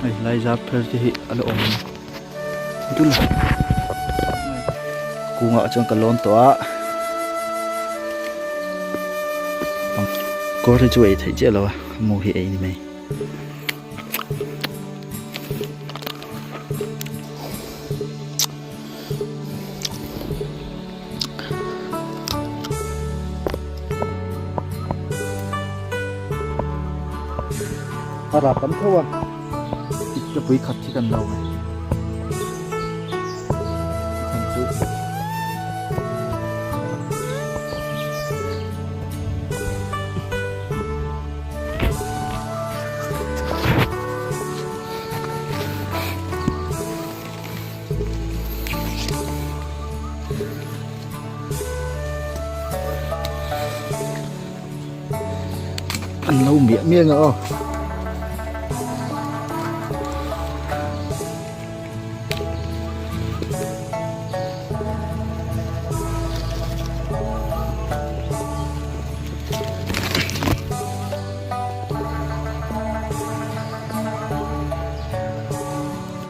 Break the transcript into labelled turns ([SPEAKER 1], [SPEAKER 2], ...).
[SPEAKER 1] Hei lai zar phel te hi a la awm dul a kungah chuan ka lawn tawh a kawr hi chu ei theih chiah lo a mu hi ei ni mai. A rap tam theuh a ip te pui khat hi kan lo e chhan chu An lo miah miah ang a aw.